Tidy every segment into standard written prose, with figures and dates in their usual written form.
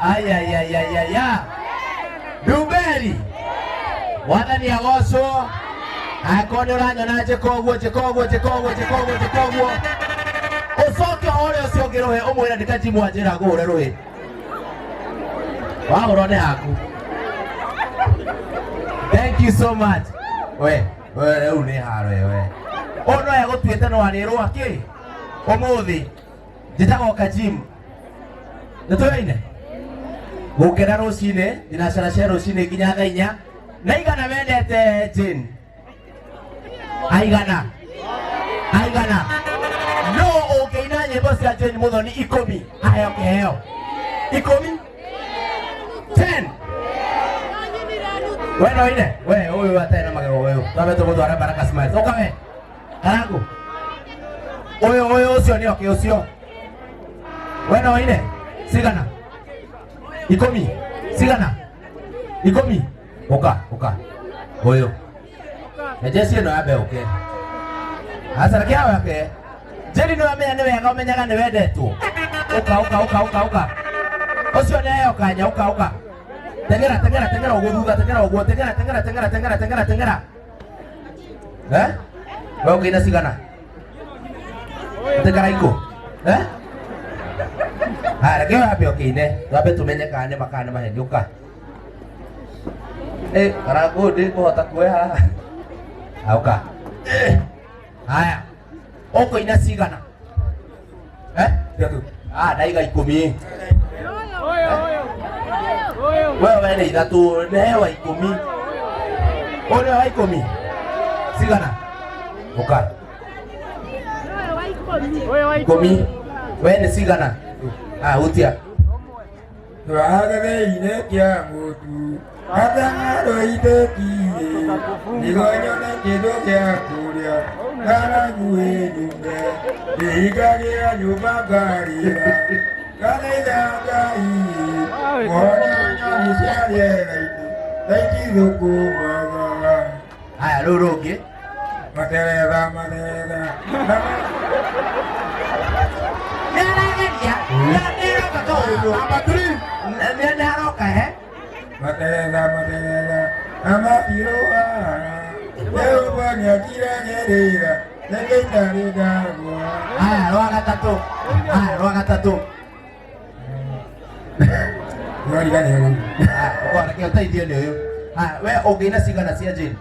Ayayayayaya, Ndumeri, Mwathani agocwo. Angĩkorwo nĩ ũranyona, njĩka ũguo, njĩka ũguo, njĩka ũguo, njĩka ũguo, njĩka ũguo, ũcoke ũhũre ũcio ũngĩ rũhĩ, ũmwĩre ndikajimu anjĩra ngũhũre rũhĩ. Wahũrwo nĩ haku. Thank you so much. We we, rĩu nĩ haro we, ũyũ no egũtuĩte no arĩrwo akĩ ũmũthĩ. Njĩtagwo Kajim, nĩ tũyaine gũkena rũcinĩ thinacara cia rũcinĩ nginya thaa 4. Na igana wendete Jane aigana aigana? No ũngĩina nyĩmbo cia Jane Muthoni 10 aheo kĩheo. 10, 10. We no ine we ũyũ atarĩ na magego ũyũ, twambe tũgũtwara Baraka Smiles. Ũka we Karangu, ũyũ ũyũ ũcio nĩ oke ũcio. We no ine cigana? 10. Cigana? 10. Ũka, ũka ũyũ ejeci ĩno yambe ũke aca reke hau yake. Njeri nĩ wamenya nĩ wega ũmenyaga nĩ wendetwo. Ũka, ũka, ũka, ũka, ũka. Ũcio nĩ aheo kanya. Ũka, ũka, teng'era, teng'era, teng'era ũguo thutha, teng'era ũguo, teng'era, teng'era, teng'era, teng'era, teng'era, teng'era. Eh, we ũkĩina cigana? Atĩ karaikũ? Eh, haya, reke wambe ũkĩine, twambe tũmenye kana nĩ ma kana nĩ maheni. Ũka. Eh, karangũ ndĩkũhota kuoya haha. Auka. Eh, haya, ũkũina cigana? Eh, ah, ndaiga 10. We we nĩ 3, nĩ wa 10. Ũyũ nĩ wa 10. Cigana? Ũka. 10. We nĩ cigana? Ah, hutia. Twagetheinĩ kĩa mũtu atang'aroitĩkiĩ nĩguo nyone kĩndũ gĩa kũrĩa ng'aragu ĩnyume ndĩhingagĩra nyũmba ngarĩra ngathaitha Ngai mũhonia nyoni cia rĩera-inĩ na itithũkũmaga. Haya, rũu rũngĩ. Matereba matereba. Nĩarageria, nĩaroka kaũndũ. Number three. Nĩaroka he. Matereba matereba amatirũa Jehova nĩakiragĩrĩra nĩkĩitarĩ ndagwa. Haya, rwa gatatũ. Haya, rwa gatatũ. Nĩwariganĩrwo rĩu. Haya, ũkona reke ũteithio nĩ ũyũ. Haya, we ũngĩina cigana cia Jane?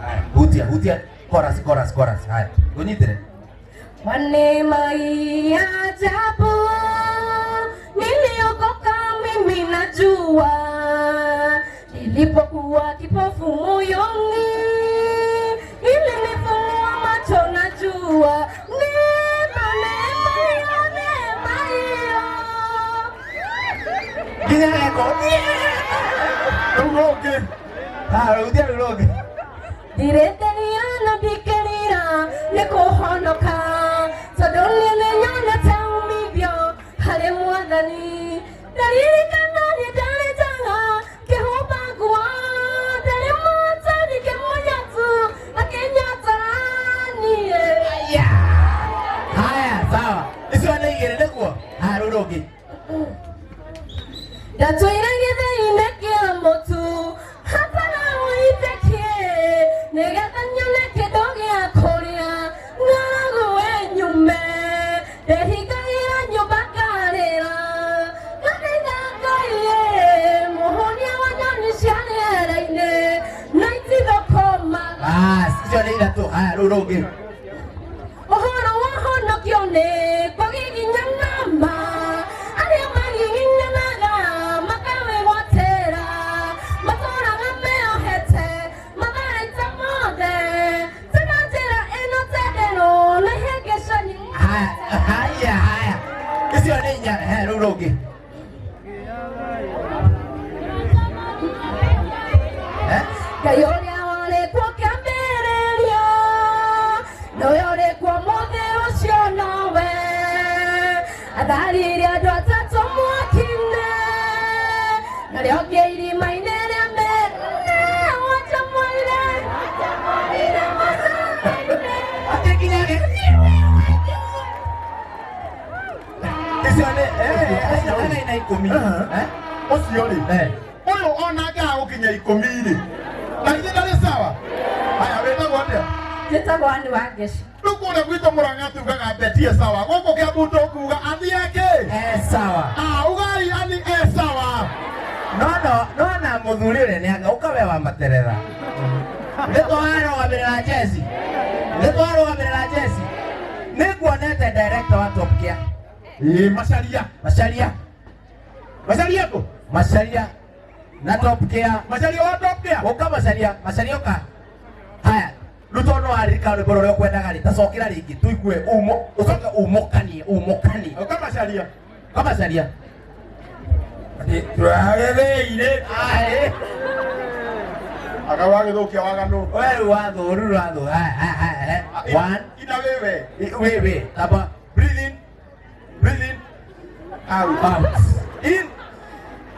Haya, hutia, hutia. Chorus, chorus, chorus. Haya, ũnyitĩre. Kwa neema hii ya ajabu niliokoka mimi, najua nilipokuwa kipofu moyoni, ilinifungua macho, najua neema, neema hiyo, neema hiyo. Nginya geko. Rũu rũngĩ. Haya, hutia rũu rũngĩ. Ndirĩtĩria na ndikĩrira nĩ kũhonoka, tondũ niĩ nĩnyonete umithio harĩ Mwathani. Ndaririkana niĩ ndarĩ njaga ngĩhumba nguo, ndarĩ mũtani ngĩmũnyatu akĩnyotora niĩ. Aya. Haya, sawa. Icio nĩ 2 nĩguo. Haya, rũu rũngĩ. Ndatũire gĩthĩinĩ kĩa mũtu hatara ũitĩkie nĩgetha nyone kĩndũ gĩa kũrĩa ng'aragu ĩnyume ndehingagĩra nyũmba ngarĩra ngathaitha Ngai mũhũnia wa nyoni cia rĩera-inĩ na itithũkũmaga. Bas, icio nĩ 3. Haya, rũu rũngĩ. Ũhoro wa honokio nĩ kũgiginyana ma arĩa magiginyanaga makawĩgwatĩra matũraga meohete matharaita mothe tena njĩra ĩno tenderũ na ihĩngĩca nyingĩ. Haya, haya, haya. Icio nĩ 4. Haya, rũu rũngĩ. Eh? Ngai ũrĩa warĩ kuo kĩambĩrĩria nowe ũrĩ kuo mũthĩ ũcio, nowe atharirie andũ atatũ mwaki-inĩ narĩo ngĩ irima-inĩ rĩa mene wacamũire Atĩ nginya gĩ. Icio nĩ acio ena 10. Aha. Eh? Ũcio rĩ. Eh. Ũyũ ona angĩaga gũkinya 10 rĩ. Na githĩ ndarĩ sawa? Haya, wĩtagwo atĩa? Njĩtagwo Ann Wangeci. Rĩu kũrĩa gwitũ Mũrang'a tugaga Betie sawa. Gũkũ Kĩambu tũkuga athiĩ kĩ? Eh, sawa. Ah, ugai ani e sawa. No no no na muthuri ũrĩa nĩ anga ũkawe wa materera. Nĩ twarũgamĩrĩra jeci. Nĩ twarũgamĩrĩra jeci. Nĩ nguonete director wa Top Gear. Ĩ Macharia. Macharia. Macharia kũ? Macharia na Top Gear. Macharia wa Top Gear. Ũka Macharia, Macharia ũka. Haya, rĩu tondũ no waririkana rwĩmbo rũrĩa ũkwendaga rĩ, ta cokera rĩngĩ tũigue umo, ũcoke umũkanie, umũkanie. Ũka Macharia. Ũka Macharia. Tũragetheire. Aĩ. Aka wagĩthũkia waganu. We rĩu wathũ, rĩu wathũ. Haya, haya, haya. One. Ina wewe. Wait, wait. Taba. Breathe in. Breathe in. Out. Out. In.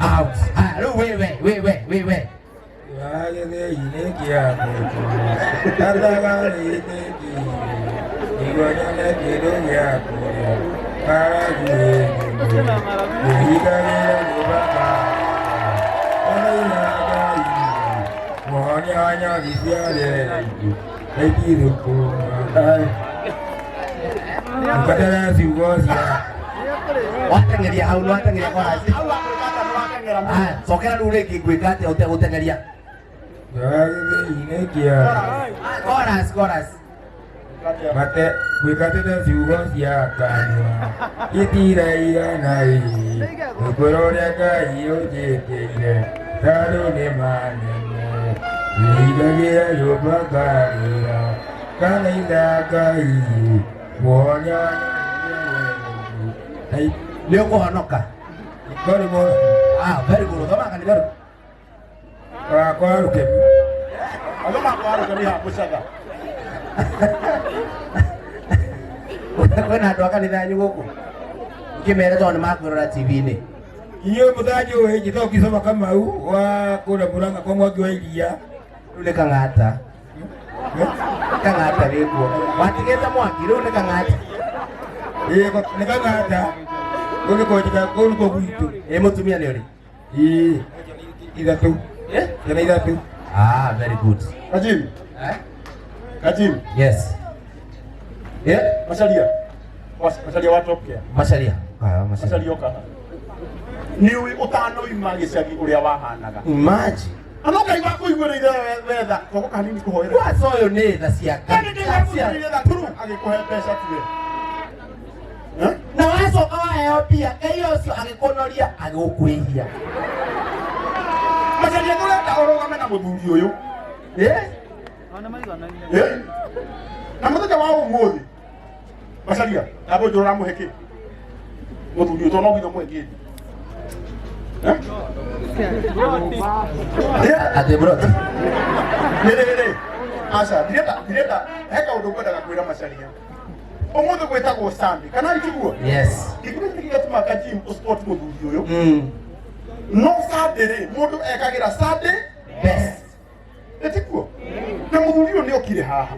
Out. Ah, rĩu wewe, wewe, wewe. Tũragetheire kĩambu. Tatagarĩte kĩĩ. Nĩguo nyone kĩndũ gĩa kũrĩa. Karaguĩ Kũhingagĩra nyũmba Ona Ngai. Mũhonia wa nyoni cia rĩera-inĩ. Naithithũkũma. Ngwatara ciugo cia Wateng'eria hau, nĩ wateng'eria chorus. Hau wakwĩka atĩa nĩ wateng'era mũno. Ah, cokera rĩu rĩngĩ ngwĩka atĩa ũtegũteng'eria. Tũragetheire kĩambu. Ah, chorus, chorus. Mate gwĩkatĩte ciugo cia kanua itiraigana ĩ ũkũrũ ũrĩa Ngai ũnjĩkĩire tondũ nĩ manene wĩhingagĩra nyũmba ngarĩra kanitha Ngai mũhonia Nĩ ũkũhonoka. Kori mũno. Ah, very good. Thoma kanitha rĩu. Wakwa rũkemi. Athoma kwa rũkemi ha mũcatha. Kwĩna andũ a kanitha yanyu gũkũ? Ngĩmere tondũ nĩ makwĩrora TV-inĩ. Inyuĩ mũtanjũĩ njĩtagwo Kisoma Kamau wa kũrĩa Mũrang'a kwa Mwangi wa Iria. Rĩu nĩ kang'ata. Kang'ata wĩkuo. Watigĩte mwaki, rĩu nĩ kang'ata. Ĩĩ nĩ kang'ata. Kũu nĩkuo njikaraga, kũu nĩkuo gwitũ. Ĩ mũtumia nĩ ũrĩ? Ĩĩ ithatũ. Eh? Ciana ithatũ. Ah, very good. Kajim. Eh? Kajim. Yes. Yeah? Macharia. Macharia wa Top Gear. Macharia. Ah, Macharia. Macharia ũka. Nĩ ũĩ ũtanoima gĩcagi ũrĩa wahanaga. Imagine. Ano Ngai wakũiguĩrĩire wetha guoko kanini kũhoera. Kwanza ũyũ nĩ tha cia Ngai. Nĩ ndĩrakũiguĩrĩire tha turu agĩkũhe mbeca tuwe. Eh? Na wacoka waheo mbia, Ngai ũcio agĩkũnoria agĩgũkwĩhia. Macharia tũrenda ũrũgame na mũthuri ũyũ. Eh? Eh? Na mũthenya wa ũmũthĩ Macharia, nabo njũra ũramũhe kĩ? Mũthuri ũyũ tondũ no nginya ũmũhe kĩndũ. Eh? Eh? Atĩ bro. Nĩ rĩrĩ. Aca, ndirenda he kaũndũ ngwendaga kwĩra Macharia. Ũmũthĩ gwĩtagwo Sunday, kana itiguo? Yes. Gĩkĩro nĩkĩ gĩatũmaga Kajim ũspot mũthuri ũyũ. Mm. No Sunday rĩ, mũndũ ekagĩra Sunday Best. ĩtikuo? Na mũthuri ũyũ nĩ okire haha.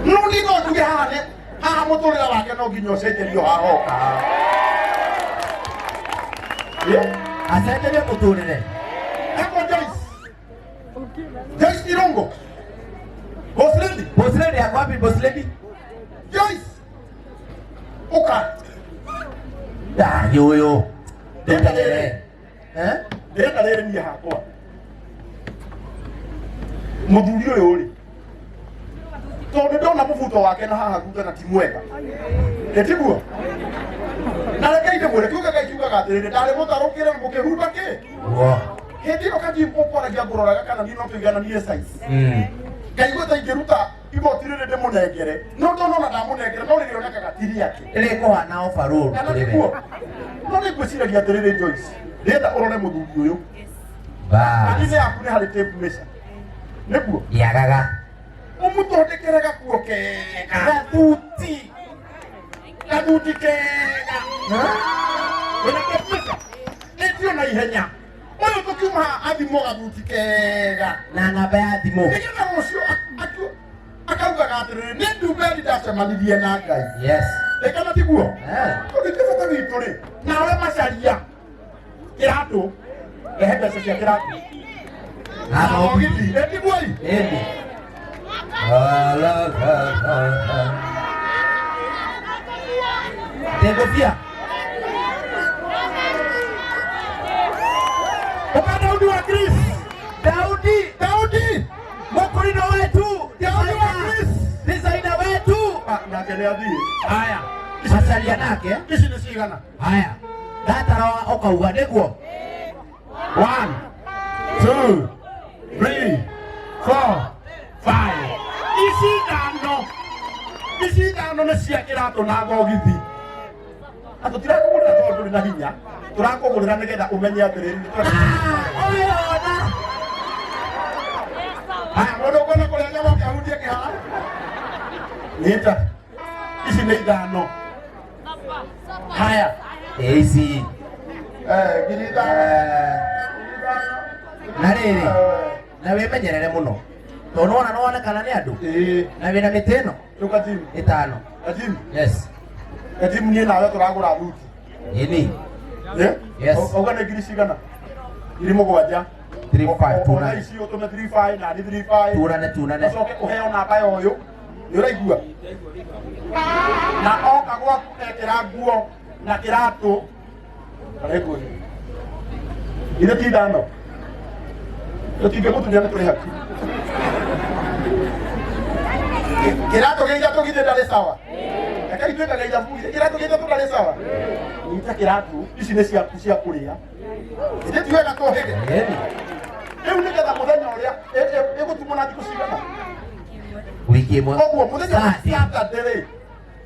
No niĩ no njuge haha nĩ haha mũtũrĩre wake no nginya ũcenjerio haha oka haha. Yeah. Acenjerie mũtũrĩre. Eko Joyce. Joyce Irungu. Boss lady. Boss lady ako wapi boss lady? Joyce. Ũka. Ah, yoyo. Ndĩrenda rĩrĩ. Eh? Ndĩrenda rĩrĩ niĩ hakwa. Mũthuri ũyũ rĩ. Tondũ ndona mũbuto wake na haha thutha na ti mwega. Ĩ tiguo? Na reke ndĩmwĩre kiugo Ngai kiugaga atĩrĩrĩ ndarĩ mũtarũkĩre mũkĩhumba kĩ? Wo. Hĩndĩ ĩyo Kajim ũkwaragia ngũroraga kana niĩ no tũigananie size. Mm. Ngaigua ta ingĩruta igoti rĩrĩ ndĩmũnengere no tondũ ona ndamũnengere no rĩrĩonekaga ti rĩake. Rĩkũhana overall Kana kũrĩ we. nĩguo? No nĩ ngwĩciragia atĩrĩrĩ Joyce, ndĩrenda ũrore mũthuri ũyũ. Bas. Kanitha yaku nĩ harĩ tape measure. Nĩguo? Yagaga. Ũmũthondekere gakuo kega. Gathuti. Gathuti kega. Wĩna tape measure? Ĩtio na ihenya. Ũyũ tũkiuma haha athimwo gathuti kega. Na namba ya thimũ. Nĩgetha rũciũ akaugaga atĩrĩrĩ nĩ ndumeri ndacemanirie na Ngai. Yes. Ĩ kana tiguo? Eh. Tũgĩtĩbatara witũ rĩ nawe macaria kĩratũ rehe mbeca cia kĩratũ Na thogithi ĩtiguoi Ĩni. La la la la la. Ndengobia. Ũka Daudi wa Chris Daudi, Daudi mũkũrinũ wetu, Daudi wa Chris designer wetu. Ah, nake nĩ athiĩ Haya, macaria nake. Ici nĩ cigana Haya, ndatara ũkauga nĩguo. 1 2 3 4 5 ici ithano ici ithano nĩ cia kĩratũ na thogithi na tũtirakũgũrĩra tondũ ndũrĩ na hinya tũrakũgũrĩra nĩgetha ũmenye atĩrĩrĩ nĩ tũrenda- Ũyona. Haya, mũndũ ũkwenda kũrĩa nyama oke ahunjie kĩhaha nyita ici nĩ ithano haya Ici. eh, ngiri ithano Na rĩrĩ, na wĩmenyerere mũno tondũ wona nĩwonekana nĩ andũ ĩĩ na wĩna mĩtĩ ĩno rĩu katimu ĩtano. katimu Yes. katimu niĩ nawe tũragũra thuti Ĩni. Eh? Yes. Auga nĩ ngiri cigana ngiri mũgwanja 3 5 2 Ona 9. ici ũtũme 3 5 na niĩ 3 5 Tunane tunane. ũcoke ũheo namba ya ũyũ nĩ ũraigua na oka gwaku ekĩra nguo na kĩratũ arekuoni ithe ti ithano tũtingĩmũtunya nĩ tũrĩ haku kĩratũ gĩa ithatũ githĩ ndarĩ sawa rekei twĩkage ithabu githĩ kĩratũ gĩa ithatũ ndarĩ sawa nyita kĩratũ ici nĩ ciaku cia kũrĩa ithe ti wega tũhĩge Ĩni. rĩu nĩgetha mũthenya ũrĩa ĩgũtumwo na thikũ cigana Wiki ĩmwe. koguo mũthenya wa Saturday. Saturday rĩ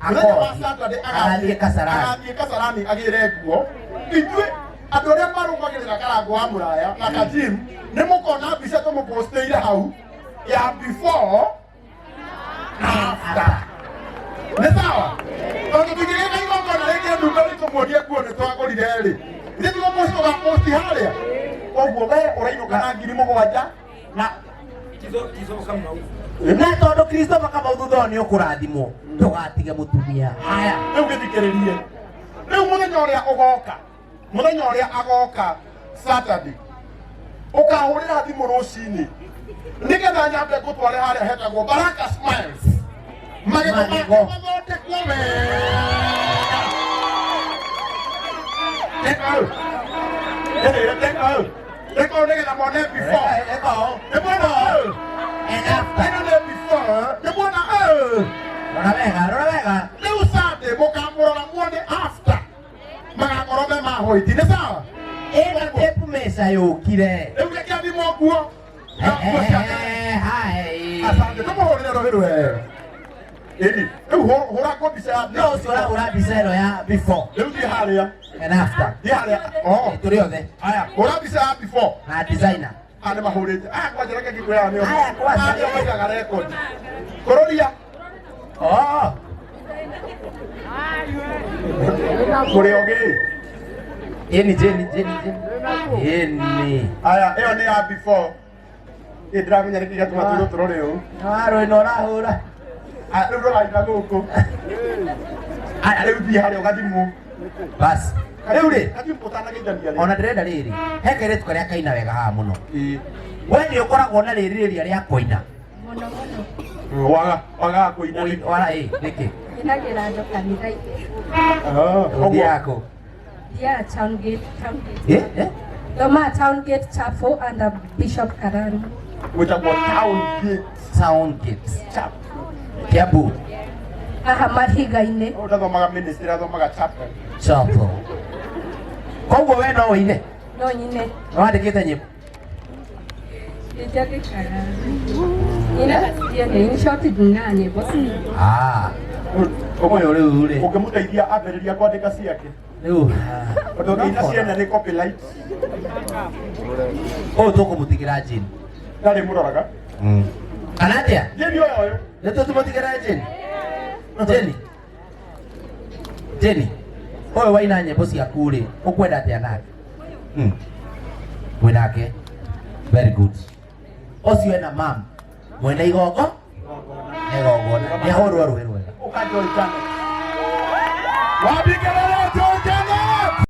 mũthenya wa Saturday Agathiĩ Kasarani. agathiĩ Kasarani agĩre nguo ithuĩ andũ arĩa marũmagĩrĩra Karango wa Mũraya na Kajim nĩ mũkona mbica tũmũpostĩire hau ya before na after nĩ sawa tondũ tũngĩgĩka igongona rĩngĩ nduka tũmuonie nguo nĩ twagũrire rĩ ithuĩ tiguo mũciĩ ũgaposti harĩa koguo we ũrainũka na ngiri mũgwanja na Na tondũ Christopher Kamau thutha ũyũ nĩ ũkũrathimwo ndũgatige mũtumia. Haya. rĩu gĩthikĩrĩrie rĩu mũthenya ũrĩa ũgoka mũthenya ũrĩa agoka Saturday ũkahũrĩra thimũ rũcinĩ nĩgetha nyambe ngũtware harĩa hetagwo Baraka Smiles magego make Magego. mathondekwo wega teka ũũ Ĩĩ, teka ũũ teka ũũ nĩgetha mone before Eka ũũ. nĩ mwona ũũ And after. ĩno nĩ before nĩ mwona ũũ Rora wega, rora wega. rĩu Sunday mũkamũrora muone after magakorwo me mahũiti nĩ sawa Ĩna tape measure yũkire. rĩu reke athimwo nguo na nguo ciake Hai. asante tũmũhũrĩre rũhĩ rwega ĩni rĩu hũra nguo mbica ya No ũcio ũrahũra mbica ĩno ya before rĩu thiĩ harĩa and after. thiĩ harĩa oh Tũrĩ othe aya hũra mbica ya before na designer. aya nĩ mahũrĩte aya kwanja reke ngĩkwĩraga nĩo Aya, kwanja. aya nĩo maigaga rekondi kũrũria Oh. kũrĩ ogĩ Ĩni Jeni Jeni Jeni. Ĩni. aya ĩyo nĩ ya before ĩ ndĩramenya nĩkĩ gĩatũma tũrũ tũrore ũũ Warũ ĩno ũrahũra. Aya, rĩu rora gũkũ aya rĩu thiĩ harĩa ũgathimwo Bas. Rĩu rĩ, gathimwo ũtanageithania rĩ ona ndĩrenda rĩrĩ, he kairĩtu karĩa kaina wega haha mũno. Ĩĩ. We nĩ ũkoragwo na rĩrirĩria rĩa kũina. Mũno mũno. waga wagaga kũina nĩkĩ? Wara ĩ, nĩkĩ? Nyinagĩra andũ kanitha-inĩ. Ah, Ũthiaga kũ? Thiaga Town Gate, Town Gate. Eh? Eh? Thomaga Town Gate Chapel under Bishop Karani. gwĩtagwo Town Gate Sound Gate. Chapel. Kiambu. Haha mahiga-inĩ. Ũtathomaga ministry athomaga chapel. Chapel. Koguo we no ũine. No nyine. Nĩ wandĩkĩte nyĩmbo. Nĩnjandĩkaga. Nyinaga ciene. In short nyinaga nyĩmbo. Ah. Ũyũ rĩu rĩ. Ũngĩmũteithia ambĩrĩria kwandĩka ciake Rĩu. tondũ ũngĩina ciene nĩ copyright Ũyũ tũkũmũtigĩra Jane. ndarĩ mũroraga Kana atĩa? Jane ũyũ ũyũ Nĩ tũtũmũtigĩra Jane. Jane. Jane. Ũyũ waina nyĩmbo ciaku rĩ, ũkwenda atĩa nake? Mwĩ nake. Very good. Ũcio ena mam. Mwena igongo? Igongona. Nĩ ahũrwo rũĩ rwega. ũkanjoin channel wambie kelele